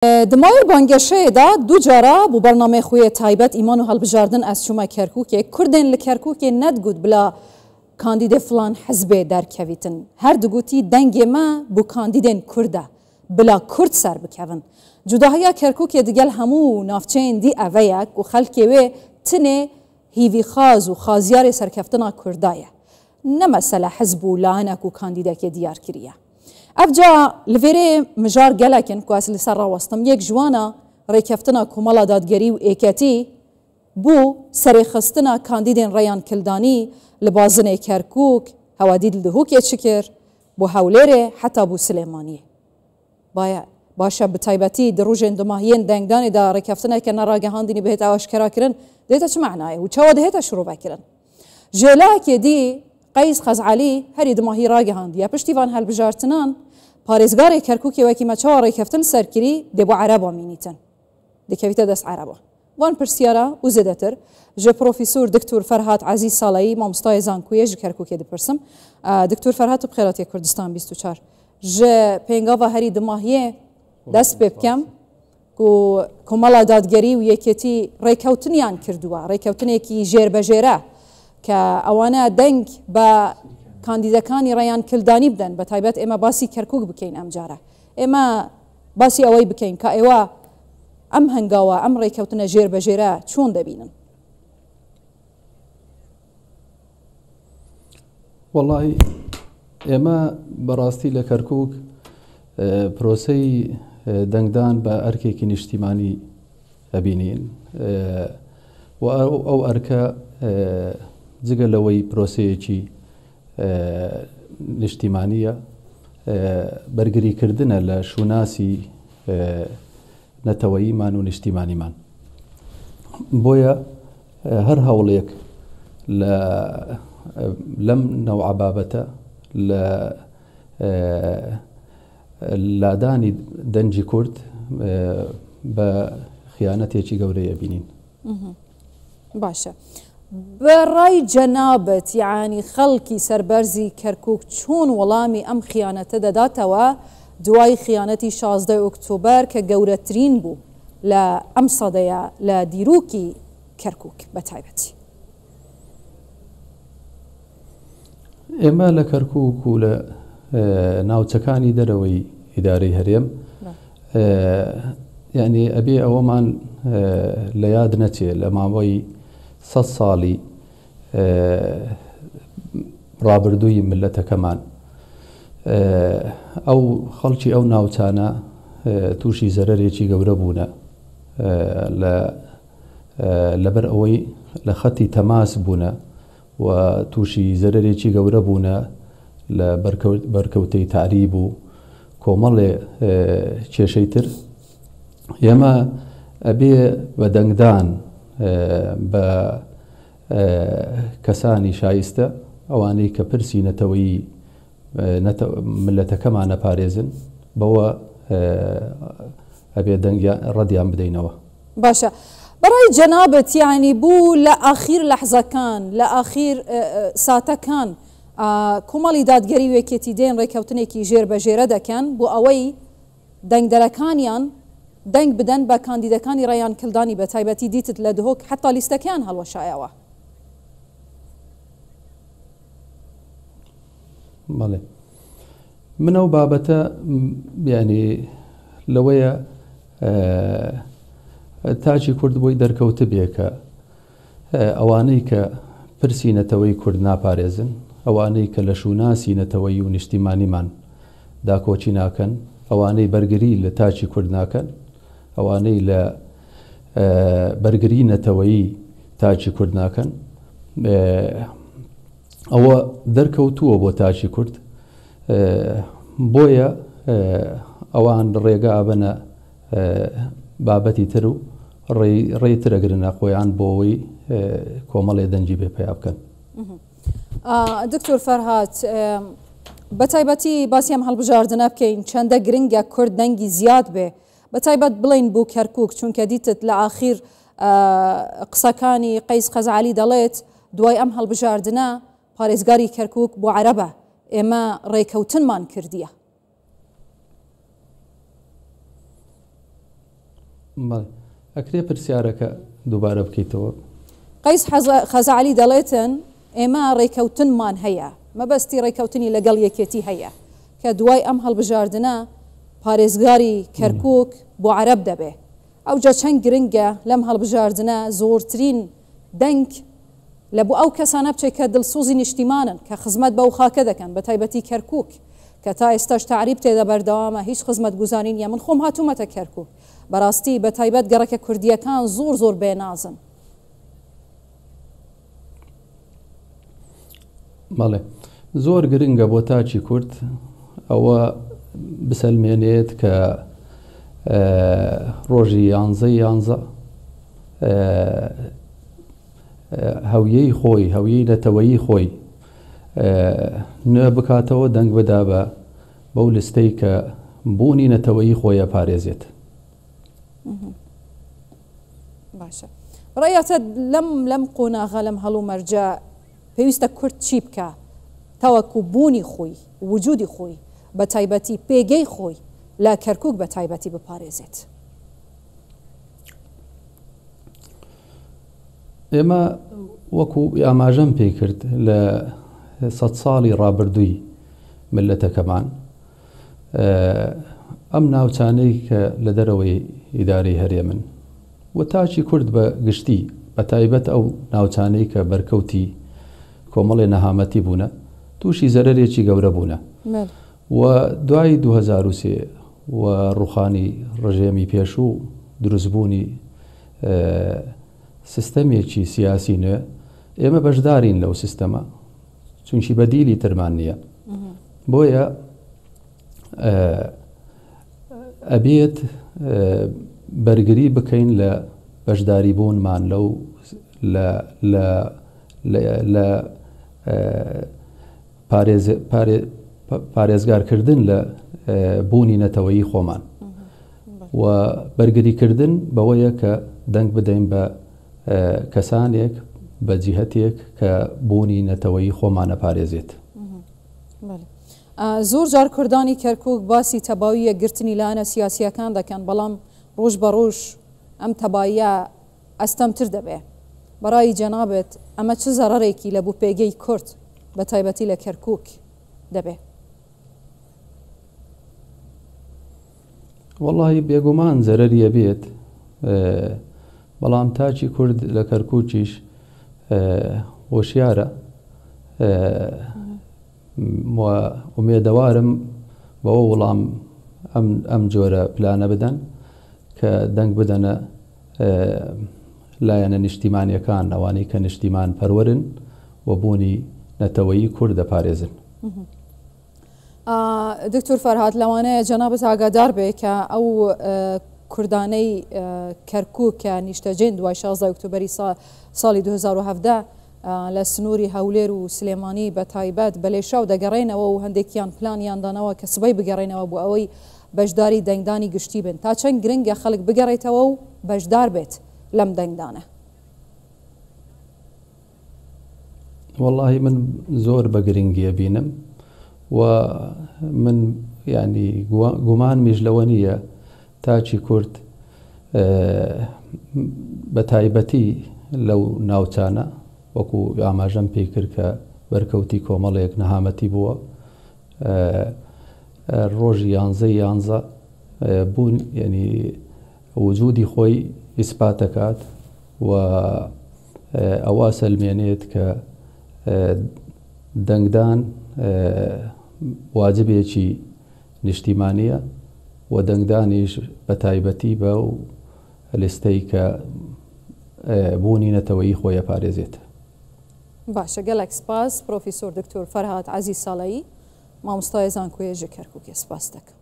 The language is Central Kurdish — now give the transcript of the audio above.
Di mayê bangeşeyê de du cara bo bernameyê xwe yê taybet Îman û Hilbijartin ez çûme Kerkûkê. Kurdên li Kerkûkê nedigot bila kandîdê filan hizbê derkevîtin. Her digotî dengê me bo kandîdên Kurd e. Bila Kurd serbikevin. Cudahiya Kerkûkê digel hemû navçeyên dî eve ye ku xelkê wê tinê hîvîxwaz û xazyarê serkeftina Kurda ye. Ne mesele hizb û layenek û kandîdekê diyar kiriye. Ev ca li vêrê mijar gelek in ku ez li ser rawestim. Yek ji wan a rêkeftina Komela Dadgerî û Êketî bû serêxistina kandîdên Reyan Kildanî li Bazinê Kerkûk, Hewadîd li Dihokê çi kir, bo Hewlêrê heta bo Silêmaniyê. Baye baş e bi taybetî di rojên dumahiyên dengdanê de rêkeftineke neragihandinî bihête aşkerakirin dihête çi manayê û çawa dihête şirovekirin? Ji layekê dî Qeys Xez'elî herî dumahî ragihandiye piştî van hilbijartinan parêzgarê Kerkûkê wekî me çawa rêkeftin ser kirî dê bo ereba mînîtin. Dikevîte dest ereba. Van pirsyara û zêdetir ji Profîsor Diktor Ferhat Ezîz Saleyî mamostayê zankoyê ji Kerkûkê dipirsim. Diktor Ferhat tu bi xêr hatiye Kurdistan 24. Ji pêngava herî dimahiyê dest pê bikem ku Komela Dadgerî û Yekêtî rêkewtiniyan kirduwe, rêkewtinêkî jêrbejêre ke ewane deng be kandîdekanî Reyan Kildanî bidin, be taybet ême basî Kerkûk bikeyn em care. Ême basî ewey bikeyn ka êwe em hengawa, em rêkewtine jêrbejêre çon debînin? وەڵی ئێمە بەڕاستی لە کەرکک پرۆسەی دەنگدان بە ئەرکێکی نیشتیمانی ئەبینین و ئەو ئەرکە جگە لەوەی پرۆسەیەکی نیشتیمانیە بەرگریکردنە لە شوناسی نەتەوەییمان و نیشتیمانیمان. بۆیە هەر هەوڵێک لە لەم نەوعە بابەتە لە لادانی دەنگی کورد بە خیانەتێکی گەورەی ئەبینین. باشە بە ڕای جەنابت یەعنی خەڵکی سەربەرزی کەرکوک چۆن وەڵامی ئەم خیانەتە دەداتەوە دوای خیانەتی 16 ئۆکتۆبەر کە گەورەترین بوو لە ئەم سەدەیە لە دیرۆکی کەرکوک بە تایبەتی؟ ئێمە لە کەرکوک و لە ناوچەکانی دەرەوەی ئیدارەی هەرێم یعنی ئەبێ ئەوەمان لە یاد نەچێ لە ماوەی سە ساڵی ڕابردووی ملەتەکەمان ئەو خەڵکی ئەو ناوچانە تووشی زەرەرێکی گەورە بوونە لە لەبەر ئەوەی لە خەتی تەماس بوونە و تووشی زەرەرێکی گەورە بوونە لە بەرکەوتەی تەعریب و کۆمەڵێ کێشەی تر ئێمە ئەبێ بە دەنگدان بە کەسانی شایستە ئەوانەی کە پرسی نەتەوەیی ملەتەکەمان ئەپارێزن بەوە ئەبێ دەنگیان ڕەدیان بدەینەوە. باشە بەڕای جەنابت یانی بوو لە ئاخیر لەحزەکان لە ئاخیر ساتەکان کومەڵی دادگەری و یەکێتی دێن ڕێکەوتنێکی ژێر بە ژێرە دەکەن بۆ ئەوەی دەنگدەرەکانیان دەنگ بدەن بە کاندیدەکانی ڕەیان کلدانی بە تایبەتی دیتت لە دهۆک حەتا لیستەکەیان هەڵوەشایەوە. بەڵێ من ئەو بابەتە یعنی لەوەیە تاکی کورد بۆی دەرکەوت بێ کە ئەوانەی کە پرسی نەتەوەی کورد ناپارێزن ئەوانەی کە لە شوناسی نەتەوەی و نیشتیمانیمان داکۆکی ناکەن ئەوانەی بەرگری لە تاکی کورد ناکەن ئەوانەی لە بەرگری نەتەوەیی تاکی کورد ناکەن ئەوە دەرکەوتووە بۆ تاکی کورد بۆیە ئەوان ڕێگا ئەبەنە بابەتی تر و ڕێی تر ئەگرنە خۆیان بۆ ئەوەی کۆمەڵێ دەنگی بێ پەیا بکەن. دکتۆر فەرهاد بە تایبەتی باسی ئەم هەڵبژاردنە بکەین چەندە گرنگە کورد دەنگی زیاد بێ بە تایبەت بڵێین بۆ کەرکوک چونکە دیتت لە ئاخیر قسەکانی قەیس خەزعەلی دەڵێت دوای ئەم هەڵبژاردنە پارێزگاری کەرکوک بۆ عەرەبە ئێمە ڕێکەوتنمان کردیە. بەڵێ. ئەکرێ پرسیارەکە دووبارە بکەیتەوە؟ قەیس خەزعەلی دەڵێتن ئێمە ڕێکەوتنمان هەیە، مەبەستی ڕێکەوتنی لەگەڵ یەکێتی هەیە کە دوای ئەم هەڵبژاردنە پارێزگاری کەرکوک بۆ عەرەب دەبێ. ئەوجا چەند گرنگە لەم هەڵبژاردنە زۆرترین دەنگ لە بۆ ئەو کەسانە بچێت کە دڵسۆزی نیشتیمانن، کە خزمەت بەو خاکە دەکەن، بە تایبەتی کەرکوک کە تا ئێستاش تەعریب تێدا بەردەوامە، هیچ خزمەتگوزاری نییە، من خۆم هاتوومەتە کەرکوک، بەڕاستی بە تایبەت گەڕەکە کوردییەکان زۆر زۆر بێنازن. بەڵێ زۆر گرنگە بۆ تاکی کورد ئەوە بسەلمێنێت کە ڕۆژی یانزەی یانزە هەویەی خۆی هەویەی نەتەوەیی خۆی نوێ بکاتەوە دەنگ بدا بە بەو لستەی کە بوونی نەتەوەیی خۆی ئەپارێزێت. باشە ڕەیاتە لەم لەم قۆناغە لەم هەڵومەرجە پێویستە کورد چی بکە تاوەکو بوونی خۆی وجودی خۆی بە تایبەتی پێگەی خۆی لە کەرکک بە تایبەتی بپارێزێت؟ ئێمە وەکو ئاماژەم پێی کرد لە سەد ساڵی ڕابردووی میللەتەکەمان ئەم ناوچانەی کە لە دەرەوەی ئیدارەی هەرێمن و تاکی کورد بە گشتی بە تایبەت ئەو ناوچانەی کە بەرکەوتی کۆمەڵێ نەهامەتی بوونە تووشی زەرەرێکی گەورە بوونە و دوای 2003 و ڕوخانی ڕژێمی پێشوو دروستبوونی سیستەمێکی سیاسی نوێ، ئێمە بەشدارین لەو سیستەمە، چونکی بەدیلی ترمان نییە. بۆیە ئەبێت بەرگری بکەین لە بەشداری بوونمان لەو لە پارێزگارکردن لە بوونی نەتەوەیی خۆمان و بەرگریکردن بەوەیە کە دەنگ بدەین بە کەسانێک بە جیهەتێک کە بوونی نەتەوەیی خۆمان ئەپارێزێت. زۆر جار کوردانی کەرکوک باسی تەبایی یەکگرتنی لایەنە سیاسییەکان دەکەن، بەڵام ڕۆژ بە ڕۆژ ئەم تەباییە ئەستەمتر دەبێ. بەڕای جەنابت ئەمە چ زەڕەرێکی لە بو پێگەی کورد بە تایبەتی لە کەرکوک دەبێ؟ وەڵاهی بێگومان زەرەری ئەبێت بەڵام تاکی کورد لە کەرکوکیش هۆشیارە و ئومێدەوارم بەوە وڵام ئەم جۆرە پلانە بدەن کە دەنگ بدەنە لایەنە نیشتیمانیەکان ئەوانەی کە نیشتیمان پەروەرن و بوونی نەتەوەیی کورد دەپارێزن. دکتۆر فەرهاد لەوانەیە جەنابت ئاگادار بێ کە ئەو کوردانەی کەرکوک کە نیشتەجێن دوای 16 ئۆکتۆبەری ساڵی 2017 لە سنووری هەولێر و سلێمانی بە تایبەت بە لێشاو دەگەڕێنەوە و هەندێکیان پلانیان داناوە کە سبەی بگەڕێنەوە بۆ ئەوەی بەشداری دەنگدانی گشتی بن. تا چەند گرنگە خەڵک بگەڕێتەوە و بەشدار بێت لەم دەنگدانە؟ وەڵاهی من زۆر بە گرنگی ئەبینم و من یعنی گومانمیش لەوە نییە تاکی کورد بە تایبەتی لەو ناوچانە وەکو ئاماژەم پێی کرد کە بەرکەوتی کۆمەڵێک نەهامەتی بووە ڕۆژی یانزەی یانزە بوون یعنی وجودی خۆی ئیسپات دەکات و ئەوە سەلمێنێت کە دەنگدان واجبێکی نیشتیمانییە و دەنگدانیش بە تایبەتی بەو لیستەی کە بوونی نەتەوەیی خۆی ئەپارێزێت. باشە گەلەک سپاس پرۆفیسۆر دکتۆر فەرهاد عەزیز ساڵەیی مامۆستای زانکۆیە ژ کەرکوکێ سپاس دەکەم.